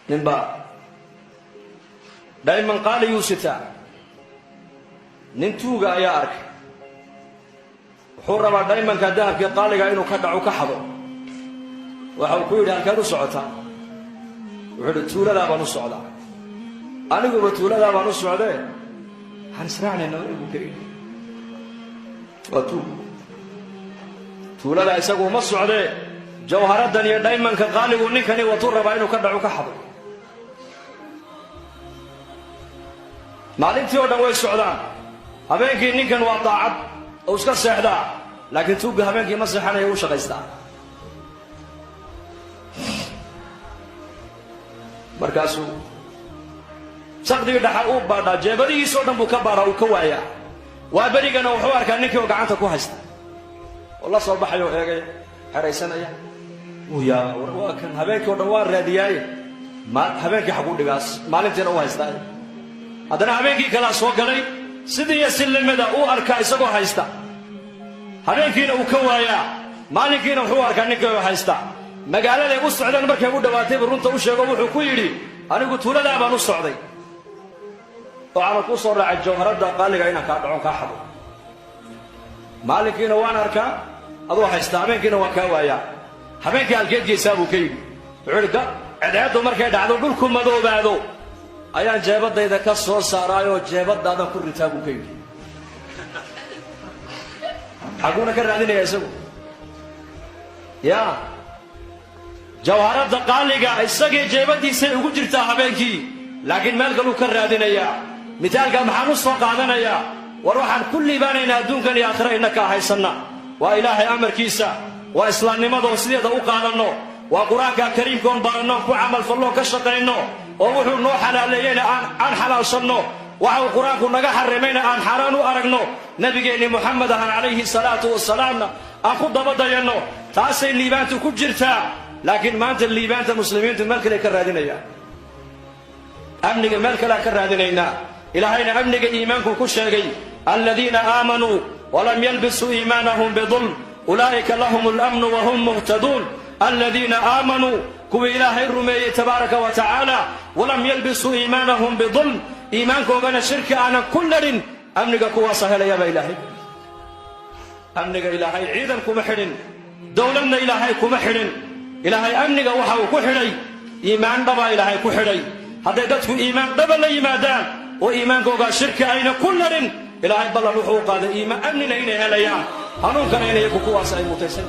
Ninbaa dhayman qaaliyuu sitaa. Nin tuuga ayaa arkay, wuxuu rabaa dhaymanka dahabkii qaaliga inuu ka dhaco, ka xado. Waxa uu ku yidhi: "Halkeed u socotaa?" Wuxuu yidhi: "Tuuladaa baan u socdaa." "Aniguba tuuladaa baan u socdee, waxaan israacnayna," buu ka yidhi. Waa tuug, tuulada isagu uma socdee, jawharadan iyo dhaymanka qaaligu ninkani watuu rabaa inuu ka dhaco, ka xado. Maalintii oo dhan way socdaan. Habeenkii ninkan waa daacad oo iska seexdaa, laakiin tuugga habeenkii ma seexanayo, u shaqaystaa. Markaasuu saqdigii dhaxa uu baadhaa, jeebadihiisoo dhan buu ka baadhaa, uu ka waayaa. Waa berigana wuxuu arkaa ninkii oo gacanta ku haysta oo la soo baxaya oo eegaya, xeraysanaya. Wuu yaabaa: "War waa kan, habeenkii o dhan waa raadiyaaye, ma habeenkii xaguu dhigaas, maalintiina u haystaaye?" Haddana habeenkii kalaa soo galay, sidii iyo si lamida uu arkaa isagoo haysta. Habeenkiina uu ka waayaa, maalinkiina wuxuu arkaa ninkii oo haysta. Magaaladay u socdeen markay u dhawaataybu runta u sheego. Wuxuu ku yidhi: "Anigu tuuladaa baan u socday, waxaana kuu soo raacay jawharadda qaaliga inaan kaa dhacon, kaa xado. Maalinkiina waan arkaa adoo haysta, habeenkiina waan kaa waayaa. Habeenkii halkeed geysaa?" buu ka yidhi. Wuxuu yidhi: "Cadceeddu markay dhacdo, dhulku madoobaado, ayaan jeebadayda ka soo saaraayoo jeebadaadan ku ritaa," buu ka yidhi. Xaguuna ka raadinaya isagu ya jawharadda qaaliga? Isagii jeebadiisay ugu jirtaa habeenkii, laakiin meel kaluu ka raadinayaa. Mitaalka maxaan u soo qaadanayaa? War waxaan ku liibaanaynaa adduunkan iyo aakhira innakaa haysanna. Waa Ilaahay amarkiisa, waa islaamnimadoo sideeda u qaadanno, waa Qur-aanka Kariimka oon baranno, ku camalfallo, ka shaqayno, oo wuxuu noo xalaaleeyeyna aan xalaalshanno, waxa uu Qur-aanku naga xarimayna aan xaaraan u aragno, nabigeenni Muxamed ahan calayhi salaatu wasalaamna aan ku dabadayanno. Taasay liibaantu ku jirtaa. Laakiin maanta liibaanta muslimiintu meel kale ka raadinayaan, amniga meel kalea ka raadinaynaa. Ilaahayna amniga iimaankuu ku sheegay: "Aladiina aamanuu walam yalbisuu iimaanahum bidulm ulaa'ika lahum alamnu wahum muhtaduun." Aladiina aamanuu, kuwii Ilaahay rumeeyey tabaaraka wa tacaala, walam yalbisuu iimaanahum bidulm, iimaankoogana shirki aanan ku ladhin, amniga kuwaasa helayaabaa Ilaahay. Amniga Ilaahay ciidan kuma xidhin, dowladna Ilaahay kuma xidhin. Ilaahay amniga waxa uu ku xidhay iimaan dhabaa Ilaahay ku xidhay. Hadday dadku iimaan dhaba la yimaadaan oo iimaankoogaa shirki ayna ku ladhin, Ilaahay ballan wuxuu u qaaday iimaan amnina inay helayaan, hanuunkana inay iyagu kuwaas ay mutaysan.